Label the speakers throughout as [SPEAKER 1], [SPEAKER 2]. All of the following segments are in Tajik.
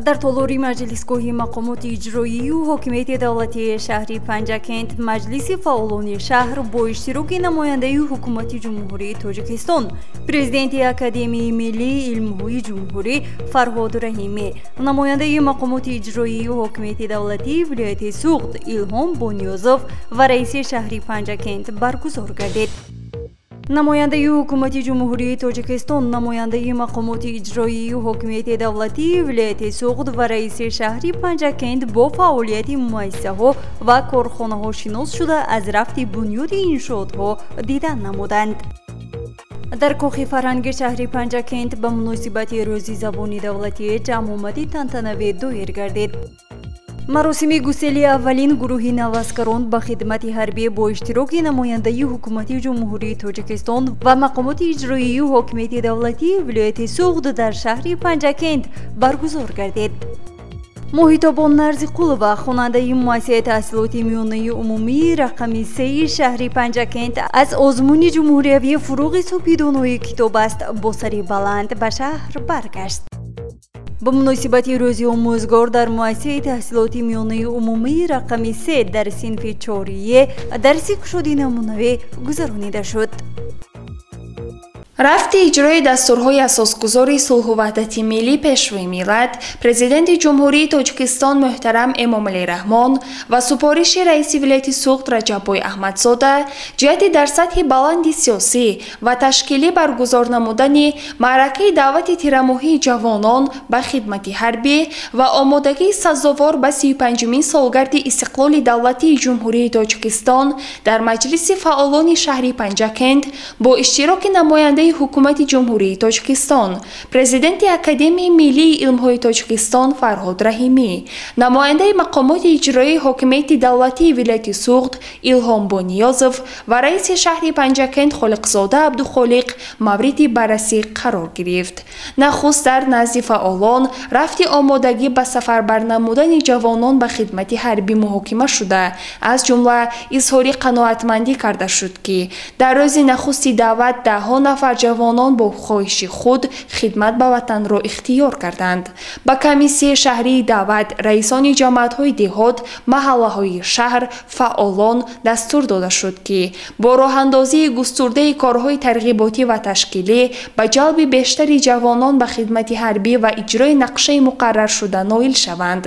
[SPEAKER 1] Дар толори маҷлисгоҳи мақомоти иҷроию ҳокимияти давлатии шаҳри Панҷакент маҷлиси фаъолони шаҳр бо иштироки намояндаи ҳукумати Ҷумҳурии Тоҷикистон, президенти Академияи миллии илмҳои ҷумҳурӣ Фарҳод Раҳимӣ, намояндаи мақомоти иҷроию ҳокимияти давлатии вилояти Суғд Илҳом Бониёзов ва раиси шаҳри Панҷакент баргузор гардид. Намояндаи ҳукумати Ҷумҳурии Тоҷикистон, намояндаи мақомоти иҷроию ҳокимияти давлатии вилояти Суғд ва раиси шаҳри Панҷакент бо фаъолияти муассисаҳо ва корхонаҳо шинос шуда, аз рафти бунёди иншоотҳо дидан намуданд. Дар кохи фарҳанги шаҳри Панҷакент ба муносибати Рӯзи забони давлатӣ ҷамъомади тантанавӣ доир гардид. Маросими гусели аввалин гурӯҳи наваскарон ба хидмати ҳарбӣ бо иштироки намояндаи ҳукумати Ҷумҳурии Тоҷикистон ва мақомоти иҷроию ҳокимияти давлатии вилояти Суғд дар шаҳри Панҷакент баргузор гардид. Моҳитобон Нарзиқулова, хонандаи муассисаи таҳсилоти миёнаи умумии рақами сеи шаҳри Панҷакент, аз озмуни ҷумҳуриявии «Фуруғи субҳидонои китоб аст» бо сари баланд ба шаҳр баргашт. Ба муносибати Рӯзи омӯзгор дар муассисаи таҳсилоти миёнаи умумии рақами се дар синфи чорие дарси кушоди намунавӣ гузаронида шуд.
[SPEAKER 2] Рафти иҷрои дастурҳои асосгузори сулҳу ваҳдати миллӣ, Пешвои миллат, Президенти Ҷумҳурии Тоҷикистон муҳтарам Эмомалӣ Раҳмон ва супориши раиси вилояти Суғд Раҷаббой Аҳмадзода ҷиҳати дар сатҳи баланди сиёсӣ ва ташкилӣ баргузор намудани маъракаи даъвати тирамоҳии ҷавонон ба хидмати ҳарбӣ ва омодагии сазовор ба 35-умин солгарди истиқлоли давлатии Ҷумҳурии Тоҷикистон дар маҷлиси фаъолони шаҳри Панҷакент бо иштироки намояндаи ҳукумати Ҷумҳурии Тоҷикистон, президенти Академияи миллии илмҳои Тоҷикистон Фарҳод Раҳимӣ, намояндаи мақомоти иҷроии ҳокимияти давлатии вилояти Суғд Илҳом Бониёзов ва раиси шаҳри Панҷакент Холиқзода Абдухолиқ мавриди баррасӣ қарор гирифт. Нахуст дар назди фаъолон рафти омодагӣ ба сафарбар намудани ҷавонон ба хидмати ҳарбӣ муҳокима шуда, аз ҷумла изҳори қаноатмандӣ карда шуд, ки дар рӯзи нахусти даъват даҳҳо нафар ҷавонон бо хоҳиши худ хидмат ба ватанро ихтиёр карданд. Ба комиссияи шаҳрии даъват, раисони ҷамоатҳои деҳот, маҳаллаҳои шаҳр, фаъолон дастур дода шуд, ки бо роҳандозии густурдаи корҳои тарғиботӣ ва ташкилӣ ба ҷалби бештари ҷавонон ба хидмати ҳарбӣ ва иҷрои нақшаи муқарраршуда ноил шаванд.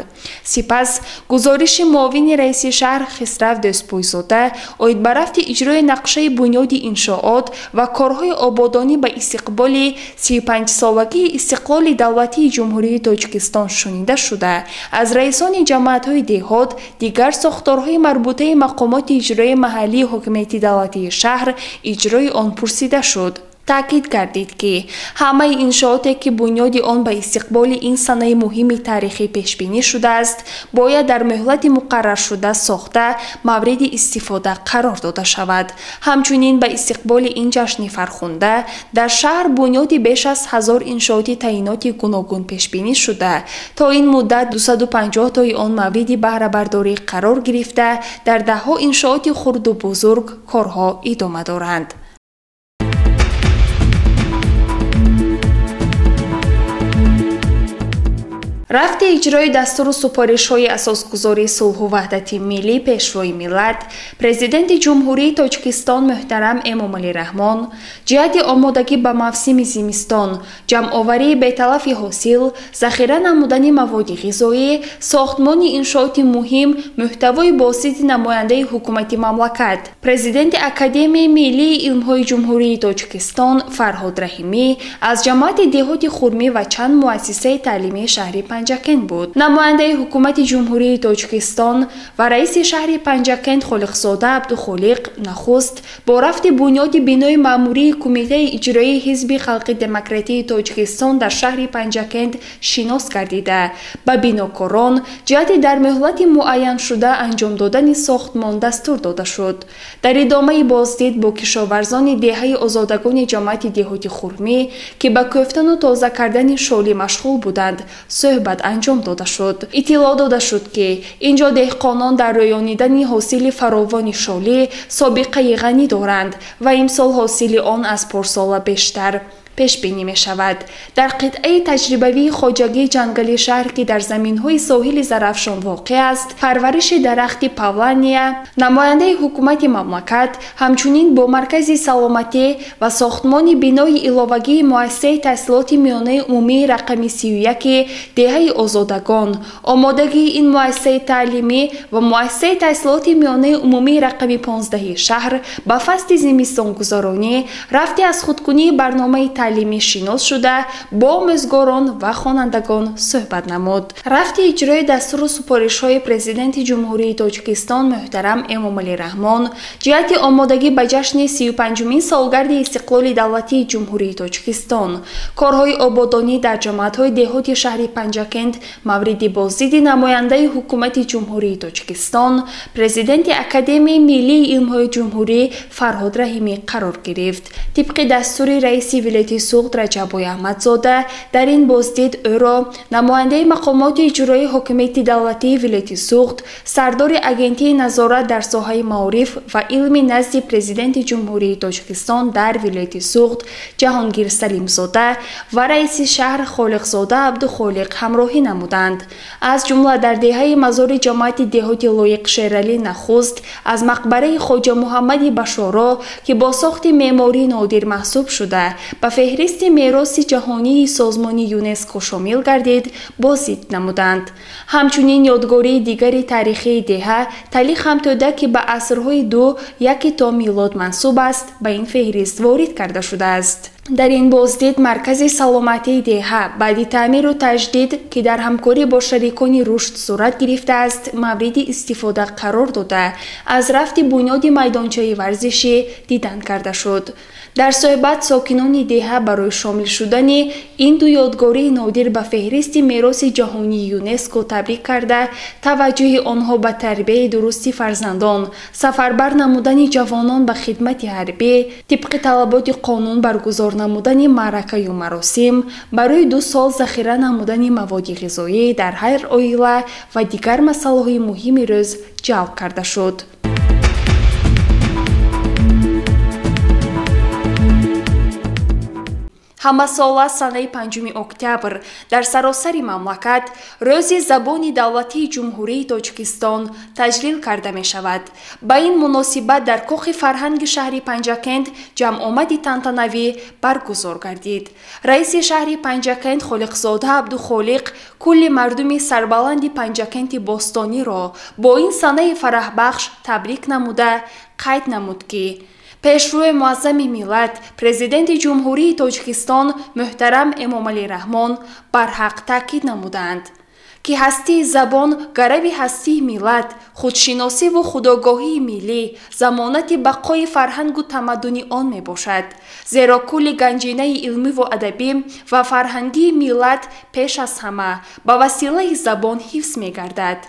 [SPEAKER 2] Сипас гузориши муовини раиси шаҳр Хисрав Дӯстпӯйзода оид ба рафти иҷрои нақшаи бунёди иншоот ва корҳои ободонӣ ба истиқболи 35-солагии истиқлоли давлатии Ҷумҳурии Тоҷикистон шунида шуда, аз раисони ҷамоатҳои деҳот, дигар сохторҳои марбутаи мақомоти иҷроии маҳаллии ҳокимияти давлатии шаҳр иҷрои он пурсида шуд. Таъкид гардид, ки ҳамаи иншооте, ки бунёди он ба истиқболи ин санаи муҳими таърихӣ пешбинӣ шудааст, бояд дар муҳлати муқарраршуда сохта, мавриди истифода қарор дода шавад. Ҳамчунин ба истиқболи ин ҷашни фархунда дар шаҳр бунёди беш аз 1000 иншооти таъиноти гуногун пешбинӣ шуда, то ин муддат 250 тои он мавриди баҳрабардорӣ қарор гирифта, дар даҳҳо иншооти хурду бузург корҳо идома доранд. Рафти иҷрои дастуру супоришҳои асосгузори сулҳу ваҳдати миллӣ, Пешвои миллат, Президенти Ҷумҳурии Тоҷикистон муҳтарам Эмомалӣ Раҳмон ҷиҳати омодагӣ ба мавсими зимистон, ҷамъоварии беталафи ҳосил, захира намудани маводи ғизоӣ, сохтмони иншооти муҳим муҳтавои босиди намояндаи ҳукумати мамлакат, президенти Академияи миллии илмҳои Ҷумҳурии Тоҷикистон Фарҳод Раҳимӣ аз ҷамоати деҳоти Хурмӣ ва чанд муассисаи таълимии шаҳри Панҷакент буд. Намояндаи ҳукумати Ҷумҳурии Тоҷикистон ва раиси шаҳри Панҷакент Холиқзода Абдухолиқ нахуст бо рафти бунёди бинои маъмурии Кумитаи иҷроии Ҳизби Халқи Демократии Тоҷикистон дар шаҳри Панҷакент шинос гардида, ба бинокорон ҷиҳати дар муҳлати муайяншуда анҷом додани сохтмон дастур дода шуд. Дар идомаи боздид бо кишоварзони деҳаи озодагони ҷамоати деҳоти Хурмӣ, ки ба кӯфтану тоза кардани шолӣ машғул буданд, суҳбат анҷом дода шуд. Иттилоъ дода шуд, ки инҷо деҳқонон дар рӯёнидани ҳосили фаровони шолӣ собиқаи ғанӣ доранд ва имсол ҳосили он аз порсола бештар. Пешбинӣ мешавад. Дар қитъаи таҷрибавии хоҷагии ҷангали шаҳр, ки дар заминҳои соҳили Зарафшон воқеъ аст, парвариши дарахти павлания, намояндаи ҳукумати мамлакат ҳамчунин бо маркази саломатӣ ва сохтмони бинои иловагии муассисаи таҳсилоти миёнаи умумии рақами 31 деҳаи Озодагон, омодагии ин муассисаи таълимӣ ва муассисаи таҳсилоти миёнаи умумии рақами 15 шаҳр ба фасли зимистонгузаронӣ, рафти аз худкунии барномаи таълимӣ шинос шуда, бо омӯзгорон ва хонандагон суҳбат намуд. Рафти иҷрои дастуру супоришҳои Президенти Ҷумҳурии Тоҷикистон муҳтарам Эмомалӣ Раҳмон ҷиҳати омодагӣ ба ҷашни 35-умин солгарди истиқлоли давлатии Ҷумҳурии Тоҷикистон, корҳои ободонӣ дар ҷамоатҳои деҳоти шаҳри Панҷакент мавриди боздиди намояндаи ҳукумати Ҷумҳурии Тоҷикистон, Президенти Академияи миллии илмҳои ҷумҳурӣ Фарҳод Раҳимӣ қарор гирифт. Тибқи дастури раиси вилояти Суғд Раҷаббой Аҳмадзода, дар ин боздид ӯро намояндаи мақомоти иҷроии ҳокимияти давлатии вилояти Суғд, сардори Агентии назорат дар соҳаи маориф ва илми назди Президенти Ҷумҳурии Тоҷикистон дар вилояти Суғд Ҷаҳонгир Салимзода ва раиси шаҳр Холиқзода Абдухолиқ ҳамроҳӣ намуданд. Аз ҷумла дар деҳаи Мазори ҷамоати деҳоти Лоиқ Шералӣ нахуст аз мақбараи Хоҷа Муҳаммади Башоро, ки бо сохти меъмории нодир маҳсуб шуда, ба феҳристи мероси ҷаҳонии созмони ЮНЕСКО шомил гардид, боздид намуданд. Ҳамчунин ёдгории дигари таърихии деҳа Тали Хамтӯда, ки ба асрҳои 2-1 то милод мансуб аст, ба ин феҳрист ворид карда шудааст. Дар ин боздид маркази саломатии деҳа баъди таъмиру таҷдид, ки дар ҳамкорӣ бо шарикони рушд сурат гирифтааст, мавриди истифода қарор дода, аз рафти бунёди майдончаи варзишӣ дидан карда шуд. Дар суҳбат сокинони деҳа барои шомил шудани ин ду ёдгории нодир ба феҳристи мероси ҷаҳонии ЮНЕСКО табрик карда, таваҷҷӯҳи онҳо ба тарбияи дурусти фарзандон, сафарбар намудани ҷавонон ба хидмати ҳарбӣ, тибқи талаботи қонун баргузор намудани маъракаю маросим, барои 2 сол захира намудани маводи ғизоӣ дар ҳар оила ва дигар масъалаҳои муҳими рӯз ҷалб карда шуд. Ҳамасола санаи 5 октябр дар саросари мамлакат Рӯзи забони давлатии Ҷумҳурии Тоҷикистон таҷлил карда мешавад. Ба ин муносибат дар Кохи фарҳанги шаҳри Панҷакент ҷамъомади тантанавӣ баргузор гардид. Раиси шаҳри Панҷакент Холиқзода Абдухолиқ кулли мардуми сарбаланди Панҷакенти бостониро бо ин санаи фараҳбахш табрик намуда, қайд намуд, ки Пешвои муаззами миллат, Президенти Ҷумҳурии Тоҷикистон муҳтарам Эмомалӣ Раҳмон барҳақ таъкид намуданд, ки ҳастии забон гарави ҳастии миллат, худшиносиву худогоҳии миллӣ, замонати бақои фарҳангу тамаддуни он мебошад. Зеро кулли ганҷинаи илмиву адабӣ ва фарҳангии миллат пеш аз ҳама ба василаи забон ҳифз мегардад.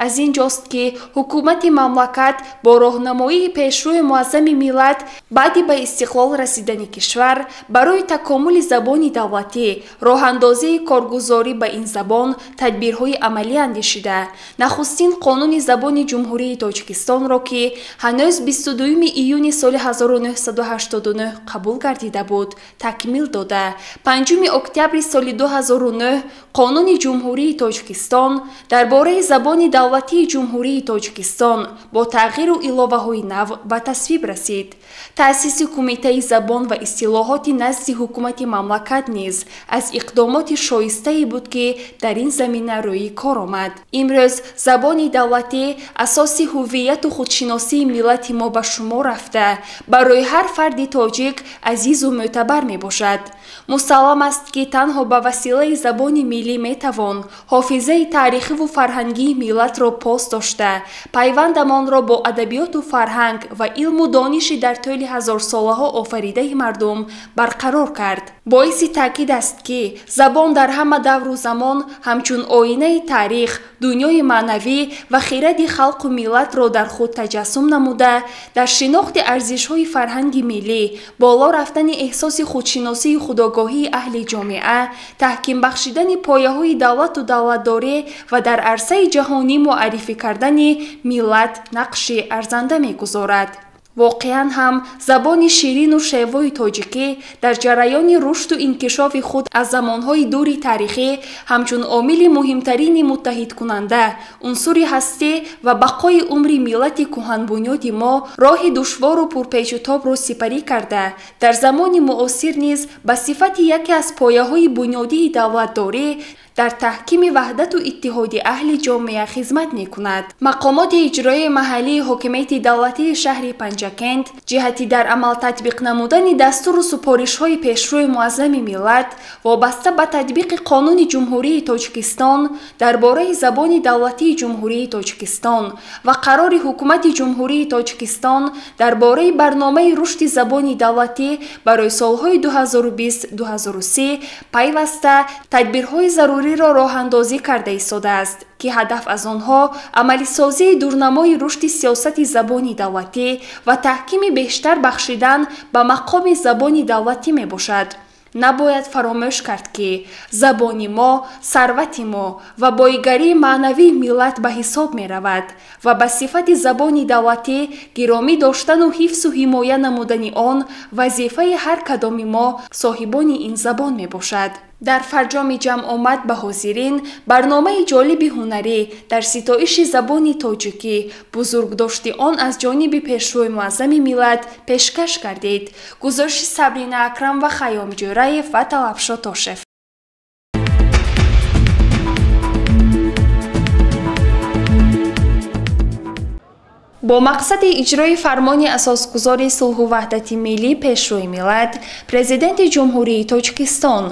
[SPEAKER 2] Аз ин ҷост, ки ҳукумати мамлакат бо роҳнамоии Пешвои муаззами миллат баъди ба истиқлол расидани кишвар барои такомули забони давлатӣ, роҳандозии коргузорӣ ба ин забон тадбирҳои амалӣ андешида, нахустин қонуни забони Ҷумҳурии Тоҷикистонро, ки ҳанӯз 22 июни соли 1989 қабул гардида буд, такмил дода, 5 октябри соли 2009 Қонуни Ҷумҳурии Тоҷикистон дар бораи забони давлатии Ҷумҳурии Тоҷикистон бо тағйиру иловаҳои нав ба тасвиб расид. Таъсиси Кумитаи забон ва истилоҳоти назди ҳукумати мамлакат низ аз иқдомоти шоистае буд, ки дар ин замина рӯи кор омад. Имрӯз забони давлатӣ асоси ҳувияту худшиносии миллати мо ба шумор рафта, барои ҳар фарди тоҷик азизу мӯътабар мебошад. Мусаллам аст, ки танҳо ба василаи забони миллӣ метавон ҳофизаи таърихиву фарҳангии миллатро пос дошта, пайвандамонро бо адабиёту фарҳанг ва илму дониши дар тӯли ҳазорсолаҳо офаридаи мардум барқарор кард. Боиси таъкид аст, ки забон дар ҳама давру замон ҳамчун оинаи таърих, дунёи маънавӣ ва хиради халқу миллатро дар худ таҷассум намуда, дар шинохти арзишҳои фарҳанги миллӣ, боло рафтани эҳсоси худшиносии худогоҳии аҳли ҷомеа, таҳким бахшидани пояҳои давлату давлатдорӣ ва дар арсаи ҷаҳонӣ муаррифӣ кардани миллат нақши арзанда мегузорад. Воқеан ҳам забони ширину шевои тоҷикӣ дар ҷараёни рушду инкишофи худ аз замонҳои дури таърихӣ ҳамчун омили муҳимтарини муттаҳидкунанда, унсури ҳастӣ ва бақои умри миллати кӯҳанбунёди мо роҳи душвору пурпечутобро сипарӣ карда, дар замони муосир низ ба сифати яке аз пояҳои бунёдии давлатдорӣ дар таҳкими ваҳдату иттиҳоди аҳли ҷомеа хизмат мекунад. Мақомоти иҷроии маҳаллии ҳокимияти давлатии шаҳри Панҷакент ҷиҳати дар амал татбиқ намудани дастуру супоришҳои пешрӯи муаззами миллат вобаста ба татбиқи Қонуни Ҷумҳурии Тоҷикистон дар бораи забони давлатии Ҷумҳурии Тоҷикистон ва қарори Ҳукумати Ҷумҳурии Тоҷикистон дар бораи барномаи рушди забони давлатӣ барои солҳои 2020-2030 пайваста тадбирҳои зарурӣ ро роҳандозӣ карда истодааст, ки ҳадаф аз онҳо амалисозии дурнамои рушди сиёсати забони давлатӣ ва таҳкими бештар бахшидан ба мақоми забони давлатӣ мебошад. Набояд фаромӯш кард, ки забони мо сарвати мо ва боигарии маънавии миллат ба ҳисоб меравад ва ба сифати забони давлатӣ гиромӣ доштану ҳифзу ҳимоя намудани он вазифаи ҳар кадоми мо соҳибони ин забон мебошад. Дар фарҷоми ҷамъомад ба ҳозирин барномаи ҷолиби ҳунарӣ дар ситоиши забони тоҷикӣ, бузургдошти он аз ҷониби пешвои муаззами миллат пешкаш гардид. Гузориши Сабрина Акрам ва Хайём Ҷӯраев ва Талабшо Тошев. Бо мақсади иҷрои фармони асосгузори сулҳу ваҳдати миллӣ пешвои миллат, Президенти Ҷумҳурии Тоҷикистон,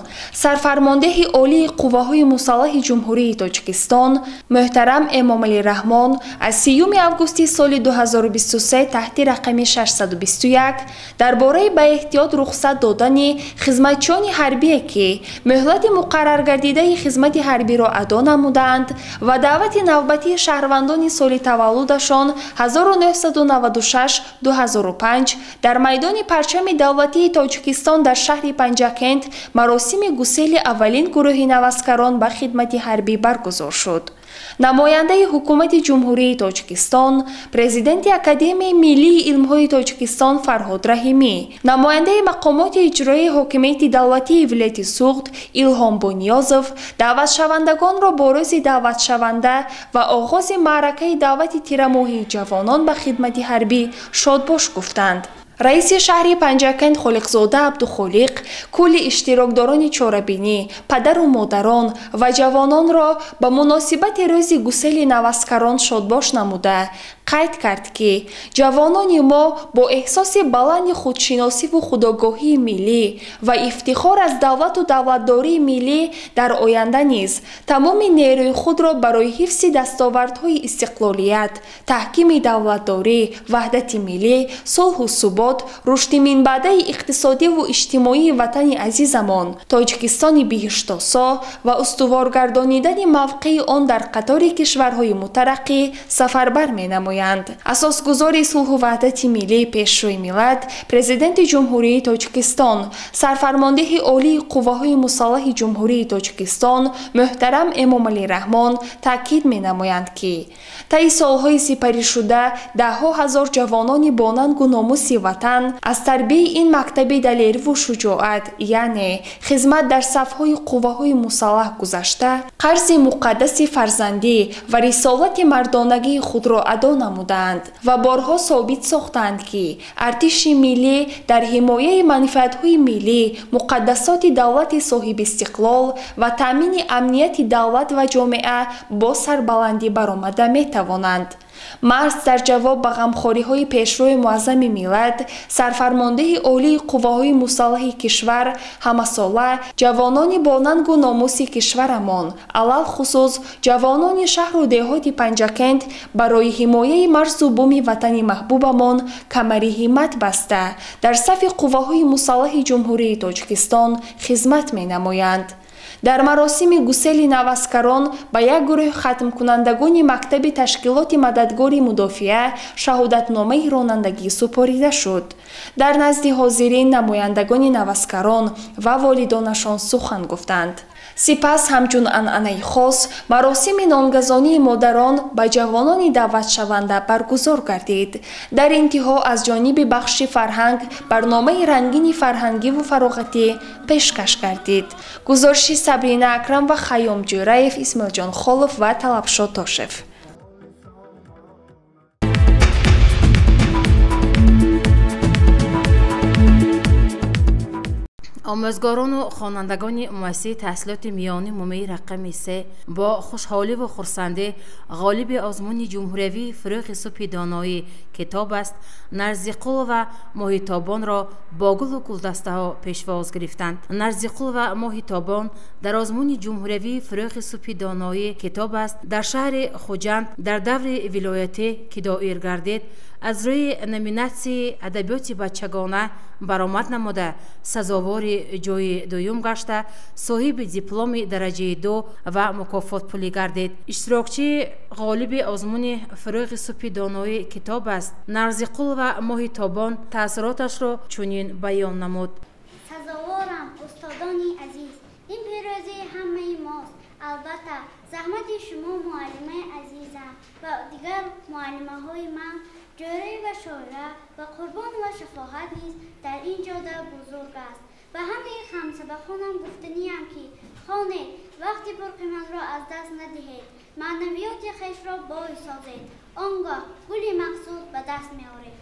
[SPEAKER 2] сарфармондеҳи олии қувваҳои мусаллаҳи Ҷумҳурии Тоҷикистон муҳтарам Эмомалӣ Раҳмон аз 30 августи соли 2023 таҳти рақами 621 дар бораи ба эҳтиёт рухсат додани хизматчиёни ҳарбие, ки муҳлати муқарраргардидаи хизмати ҳарбиро адо намудаанд ва даъвати навбатии шаҳрвандони соли таваллудашон 1996-2005 дар майдони парчами давлатии Тоҷикистон дар шаҳри Панҷакент маросими гусели аввалин гурӯҳи наваскарон ба хидмати ҳарбӣ баргузор шуд. Намояндаи Ҳукумати Ҷумҳурии Тоҷикистон, Президенти Академияи миллии илмҳои Тоҷикистон Фарҳод Раҳимӣ, намояндаи мақомоти иҷроии ҳокимияти давлатии вилояти Суғд Илҳом Бониёзов даъватшавандагонро бо рӯзи даъватшаванда ва оғози маъракаи даъвати тирамоҳии ҷавонон ба хидмати ҳарбӣ шодбош гуфтанд. Раиси шаҳри Панҷакент Холиқзода Абдухолиқ кулли иштирокдорони чорабинӣ, падару модарон ва ҷавононро ба муносибати рӯзи гусели наваскарон шодбош намуда, қайд кард, ки ҷавонони мо бо эҳсоси баланди худшиносиву худогоҳии миллӣ ва ифтихор аз давлату давлатдории миллӣ дар оянда низ тамоми нерӯи худро барои ҳифзи дастовардҳои истиқлолият, таҳкими давлатдорӣ, ваҳдати миллӣ, сулҳу субот, рушди минбаъдаи иқтисодиву иҷтимоии ватани азизамон Тоҷикистони биҳиштосо ва устуворгардонидани мавқеи он дар қатори кишварҳои мутараққӣ сафарбар менамоянд. Асосгузори сулҳу ваҳдати миллӣ, пешвои миллат, Президенти Ҷумҳурии Тоҷикистон, сарфармондеҳи олии қувваҳои мусаллаҳи Ҷумҳурии Тоҷикистон муҳтарам Эмомалӣ Раҳмон таъкид менамоянд, ки таи солҳои сипаришуда даҳҳо ҳазор ҷавонони бонангу номуси ватан аз тарбияи ин мактаби далериву шуҷоат, яъне хизмат дар сафҳои қувваҳои мусаллаҳ гузашта, қарзи муқаддаси фарзандӣ ва рисолати мардонагии худро адо намудаанд ва борҳо собит сохтанд, ки артиши миллӣ дар ҳимояи манфиатҳои миллӣ, муқаддасоти давлати соҳибистиқлол ва таъмини амнияти давлат ва ҷомеа бо сарбаландӣ баромада метавонанд. Маҳз дар ҷавоб ба ғамхориҳои пешрӯи муаззами миллат, сарфармондеҳи олии қувваҳои мусаллаҳи кишвар ҳамасола ҷавонони бонангу номуси кишварамон, алалхусус ҷавонони шаҳру деҳоти Панҷакент барои ҳимояи марзу буми ватани маҳбубамон камари ҳиммат баста, дар сафи қувваҳои мусаллаҳи Ҷумҳурии Тоҷикистон хизмат менамоянд. Дар маросими гусели наваскарон ба як гурӯҳи хатмкунандагони мактаби ташкилоти мададгори мудофиа шаҳодатномаи ронандагӣ супорида шуд. Дар назди ҳозирин намояндагони наваскарон ва волидонашон сухан гуфтанд. Сипас ҳамчун анъанаи хос маросими нонгазонии модарон ба ҷавонони даъватшаванда баргузор гардид. Дар интиҳо аз ҷониби бахши фарҳанг барномаи рангини фарҳангиву фароғатӣ пешкаш гардид. Гузориши Сабрина Акрам ва Хайём Ҷӯраев, Исмоилҷон Холов ва Талабшо Тошев.
[SPEAKER 3] Омӯзгорону хонандагони муассисаи таҳсилоти миёни умумии рақами 3 бо хушҳоливу хурсандӣ ғолиби озмуни ҷумҳуриявии «Фурӯғи субҳи доноӣ» китоб аст Нарзиқулова Моҳитобонро бо гулу гулдастаҳо пешвоз гирифтанд. Нарзиқулова Моҳитобон дар озмуни ҷумҳуриявии «Фурӯғи субҳи доноӣ» китоб аст дар шаҳри Хуҷанд дар даври вилоятӣ, ки доир гардид, аз рӯи номинатсияи адабиёти бачагона баромад намуда, сазовори ҷои дуюм гашта, соҳиби дипломи дараҷаи 2 ва мукофотпулӣ гардид. Иштирокчии ғолиби озмуни «Фурӯғи субҳи доноӣ» китоб аст Нарзиқулова Моҳитобон таассуроташро чунин баён намуд.
[SPEAKER 4] Сазоворам, устодони азиз, ин пирӯзии ҳамаи мост. Албатта, заҳмати шумо, муаллимаи азизам, ва дигар муаллимаҳои ман, Ҷӯраи ва Шоира ва Қурбон ва Шафоҳат низ дар ин ҷода бузург аст. Ба ҳамаи ҳамсабақонам гуфтаниям, ки хонед, вақти пурқиматро аз даст надиҳед, маънавиёти хешро бой созед, он гоҳ гули мақсуд ба даст меоред.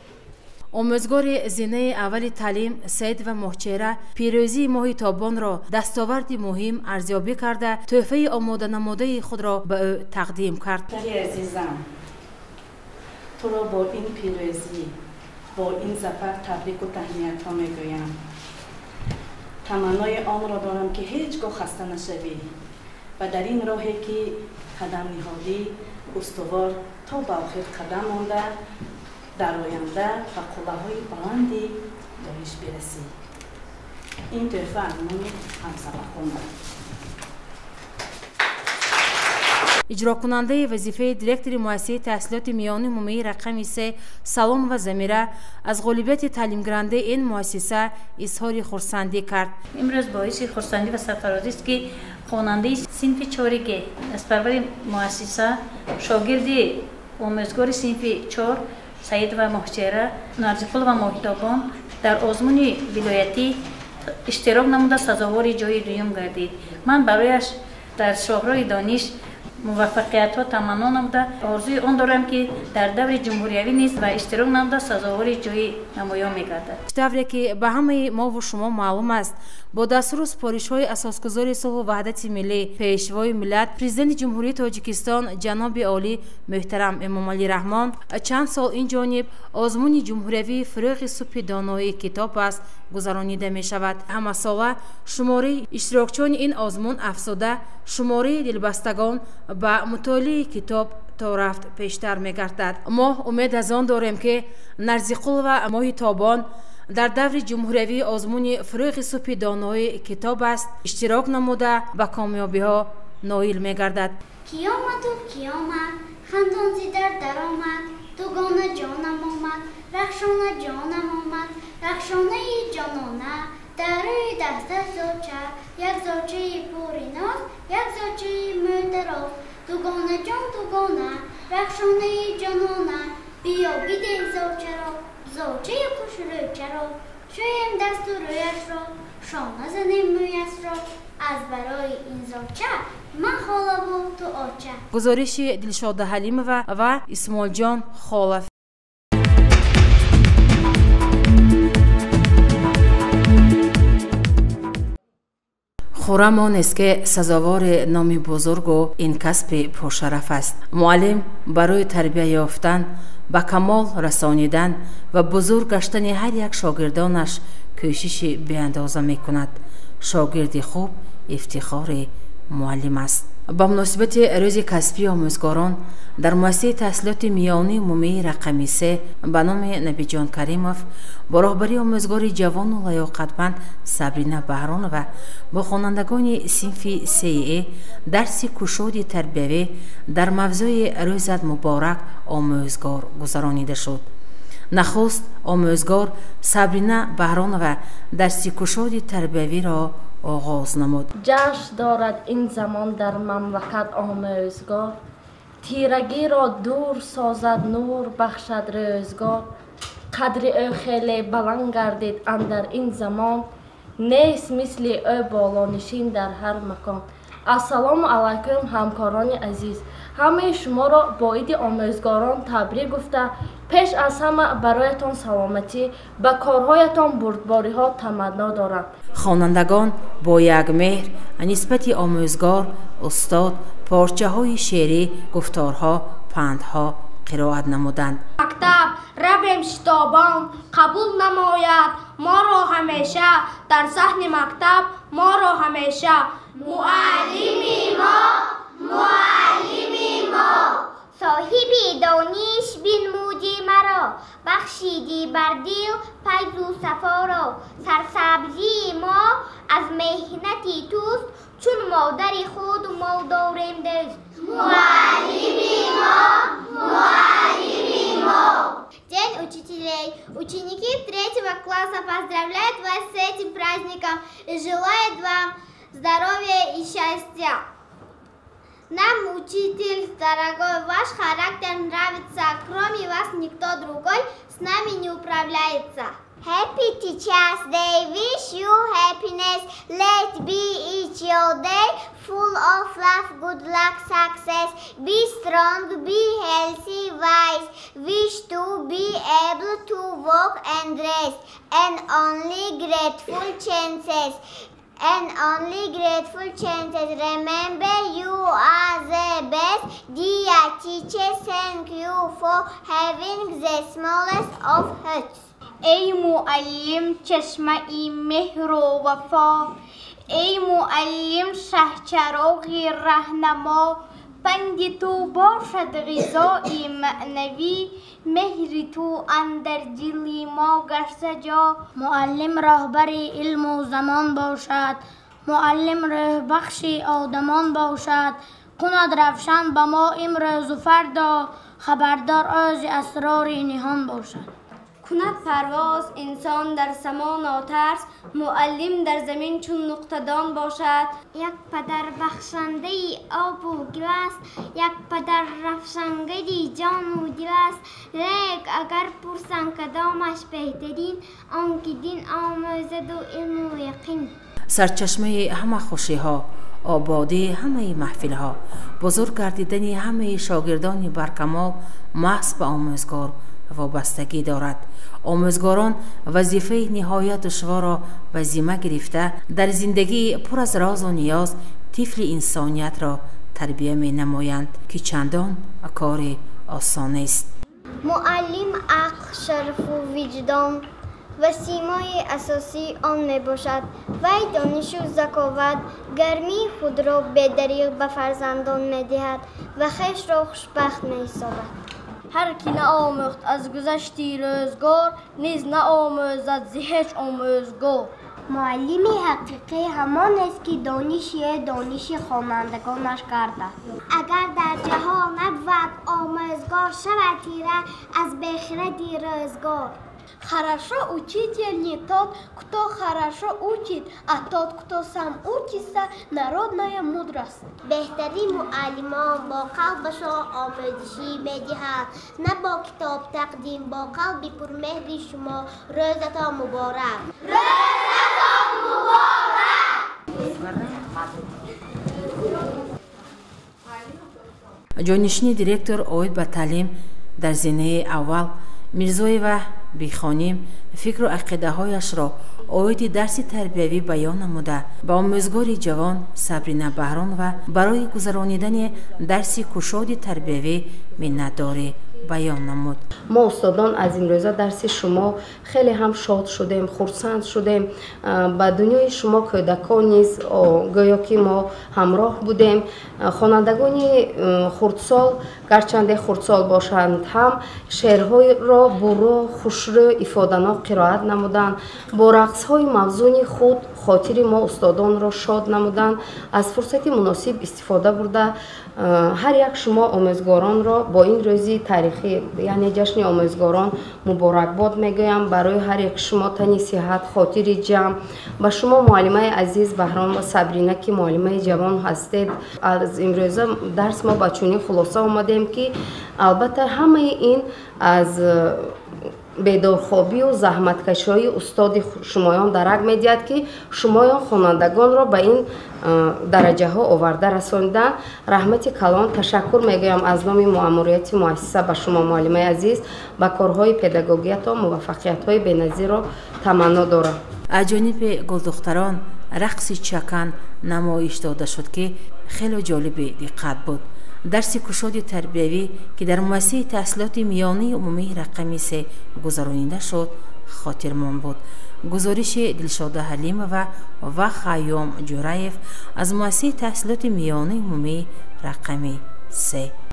[SPEAKER 3] Омӯзгори зинаи аввали таълим Саидова Моҳчеҳра пирӯзии Моҳитобонро дастоварди муҳим арзёбӣ карда, тӯҳфаи омоданамудаи худро ба ӯ тақдим кард.
[SPEAKER 5] Духтари азизам, туро бо ин пирӯзӣ, бо ин зафар табрику таҳниятҳо мегӯям. Таманнои онро дорам, ки ҳеҷ гоҳ хаста нашавӣ ва дар ин роҳе, ки қадам ниҳодӣ, устувор то ба охир қадам монда, дар оянда ба қуллаҳои баланди дониш бирасӣ. Ин тӯҳфа аз номи ҳамсабақонам.
[SPEAKER 3] Иҷрокунандаи вазифаи директори муассисаи таҳсилоти миёни умумии рақами 3 Саломова Замира аз ғолибияти таълимгирандаи ин муассиса изҳори хурсандӣ кард.
[SPEAKER 6] Имрӯз боиси хурсандӣ ва сарфарозист, ки хонандаи синфи 4 г аз парвари муассиса, шогирди омӯзгори синфи 4 Саидова Моҳчеҳра Нарзиқулова Моҳитобон дар озмуни вилоятӣ иштирок намуда, сазовори ҷои дуюм гардид. Ман барояш дар шоҳроҳи дониш муваффақиятҳо таманно намуда, орзуи он дорам, ки дар даври ҷумҳуриявӣ низ ва иштирок намуда, сазовори ҷои намоён мегардад.
[SPEAKER 3] Тавре ки ба ҳамаи мову шумо маълум аст, бо дастуру супоришҳои асосгузори сулҳу ваҳдати миллӣ, Пешвои миллат, Президенти Ҷумҳурии Тоҷикистон ҷаноби олӣ муҳтарам Эмомалӣ Раҳмон, чанд сол ин ҷониб озмуни ҷумҳуриявии «Фурӯғи субҳи доноӣ» китоб аст гузаронида мешавад. Ҳамасола шумораи иштирокчиёни ин озмун афзуда, шумораи дилбастагон ба мутолиаи китоб то рафт пештар мегардад. Мо умед аз он дорем, ки Нарзиқулова Моҳитобон дар даври ҷумҳуриявии озмуни «Фурӯғи субҳи доноӣ» китоб аст иштирок намуда, ба комёбиҳо ноил мегардад.
[SPEAKER 4] Ки омаду ки омад, хандон зи дар даромад, дугона ҷонам омад, рахшона ҷонам омад, рахшонаи ҷонона, дар рӯи даста зоча, як зочаи пури ноз, як зочаи мӯъдароз, дугона ҷон дугона, рахшонаи ҷонона, биё бидеҳ зочаро, зочаи хушрӯчаро, шӯем дасту рӯяшро, шона занем мӯяшро, аз барои ин зоча ман холаву ту оча.
[SPEAKER 3] Гузориши Дилшода Ҳалимова ва Исмоилҷон Холов. Хуррам онест, ки сазовори номи бузургу ин касби пуршараф аст. Муаллим барои тарбия ёфтан, ба камол расонидан ва бузург гаштани ҳар як шогирдонаш кӯшиши беандоза мекунад. Шогирди хуб ифтихори муаллим аст. Ба муносибати рӯзи касбии омӯзгорон дар муассисаи таҳсилоти миёнии умумии рақами 3 ба номи Набиҷон Каримов бо роҳбарии омӯзгори ҷавону лаёқатманд Сабрина Баҳронова бо хонандагони синфи 3 е дарси кушоди тарбиявӣ дар мавзӯи «Рӯзат муборак, омӯзгор» гузаронида шуд. Нахуст омӯзгор Сабрина Баҳронова дарси кушоди тарбиявиро оғоз намуд.
[SPEAKER 7] Ҷашн дорад ин замон дар мамлакат омӯзгор, тирагиро дур созад, нур бахшад рӯзгор. Қадри ӯ хеле баланд гардид андар ин замон, нест мисли ӯ болонишин дар ҳар макон. Ассалому алайкум, ҳамкорони азиз. Ҳамаи шуморо бо иди омӯзгорон табрик гуфта, пеш аз ҳама бароятон саломатӣ, ба корҳоятон бурдбориҳо таманно дорам.
[SPEAKER 3] Хонандагон бо як меҳр нисбати омӯзгор, устод порчаҳои шеърӣ, гуфторҳо, пандҳо қироат намуданд.
[SPEAKER 8] Мактаб равем шитобон, қабул намояд моро ҳамеша, дар саҳни мактаб моро ҳамеша.
[SPEAKER 4] Муаллими мо, муаллими мо, соҳиби дониш бинмуди маро, бахшиди бар дил файзу сафоро. Сарсабзии мо аз меҳнати туст, чун модари худ мо дорем дӯст. Муаллими мо, муаллими мо. День учителей. Ученики третьего класса поздравляют вас с этим праздником и желают вам здоровья и счастья. Нам, учитель дорогой, ваш характер нравится. Кроме вас никто другой с нами не управляется. Happy Teachers Day, wish you happiness. Let be each your day full of love, good luck, success. Be strong, be healthy, wise. Wish to be able to work and rest, and only grateful chances. And only grateful chances. Remember, you are the best. Dear teacher, thank you for having the smallest of hearts.
[SPEAKER 8] Эй муаллим, чашмаи меҳру вафо, эй муаллим, шаҳчароғи раҳнамо, панди ту бошад ғизои маънавӣ, меҳри ту андар дили мо гашта ҷо.
[SPEAKER 9] Муаллим роҳбари илму замон бошад, муаллим рӯҳбахши одамон бошад. Кунад равшан ба мо имрӯзу фардо, хабардор ӯзи асрори ниҳон бошад.
[SPEAKER 8] Кунад парвоз инсон дар само нотарс, муаллим дар замин чун нуқтадон бошад.
[SPEAKER 4] Як падар бахшандаи обу гил аст, як падар рафшангари ҷону дил аст. Лек агар пурсанд кадомаш беҳтарин, он ки дин омӯзаду илму яқин.
[SPEAKER 3] Сарчашмаи ҳама хушиҳо, ободии ҳамаи маҳфилҳо, бузург гардидани ҳамаи шогирдони баркамол маҳз ба омӯзгор вобастагӣ дорад. Омӯзгорон вазифаи ниҳоят душворро ба зимма гирифта, дар зиндагии пур аз розу ниёз тифли инсониятро тарбия менамоянд, ки чандон кори осон нест.
[SPEAKER 4] Муаллим ақл, шарафу виҷдон ва симои асосии он мебошад. Вай донишу заковат, гармии худро бедариғ ба фарзандон медиҳад ва хешро хушбахт меҳисобад.
[SPEAKER 8] Ҳар ки наомӯхт аз гузашти рӯзгор, низ наомӯзад зи ҳеҷ омӯзгор.
[SPEAKER 4] Муаллими ҳақиқӣ ҳамон аст, ки дониши ӯ дониши хонандагонаш гардад. Агар дар ҷаҳон набвад омӯзгор, шавад тира аз бехиради рӯзгор.
[SPEAKER 8] Хорошо учитель не тот, кто хорошо учит, а тот, кто сам учится, народная мудрость.
[SPEAKER 4] Беҳтарин муаллимон бо қалбашон омӯзишӣ медиҳанд, на бо китоб тақдим, бо қалби пурмеҳри шумо. Рӯзатон муборак! Рӯзатон муборак!
[SPEAKER 3] Ҷонишини директор оид ба таълим дар зинаи аввал Мирзоева Бихоним фикру ақидаҳояшро оиди дарси тарбиявӣ баён намуда, ба омӯзгори ҷавон Сабрина Баҳронова барои гузаронидани дарси кушоди тарбиявӣ миннатдорӣ баён намуд.
[SPEAKER 10] Мо устодон аз имрӯза дарси шумо хеле ҳам шод шудем, хурсанд шудем. Ба дунёи шумо кӯдакон низ гӯё ки мо ҳамроҳ будем. Хонандагони хурдсол, гарчанде хурдсол бошанд ҳам, шеърҳоро бурро, хушрӯ, ифоданок қироат намуданд. Бо рақсҳои мавзуни худ хотири мо устодонро шод намуданд. Аз фурсати муносиб истифода бурда, ҳар як шумо омӯзгоронро бо ин рӯзи таърихӣ Таърихӣ, яъне ҷашни омӯзгорон муборакбод мегӯям. Барои ҳар як шумо тани сиҳат, хотири ҷамъ. Ба шумо, муаллимаи азиз Баҳром Сабрина, ки муаллимаи ҷавон ҳастед, аз имрӯза дарс мо ба чунин хулоса омадем, ки албатта ҳамаи ин аз бедорхобию заҳматкашиҳои устоди шумоён дарак медиҳад, ки шумоён хонандагонро ба ин дараҷаҳо оварда расониданд. Раҳмати калон, ташаккур мегӯям аз номи муамурияти муассиса ба шумо, муаллимаи азиз. Ба корҳои педагогиятон муваффақиятҳои беназирро таманно дорам.
[SPEAKER 3] Аз ҷониби гулдухтарон рақси чакан намоиш дода шуд, ки хеле ҷолиби диққат буд. Дарси кушоди тарбиявӣ, ки дар муассисаи таҳсилоти миёнаи умумии рақами 3 гузаронида шуд, хотирмон буд. Гузориши Дилшода Ҳалимова ва Хайём Ҷураев аз муассисаи таҳсилоти миёнаи умумии рақами 3.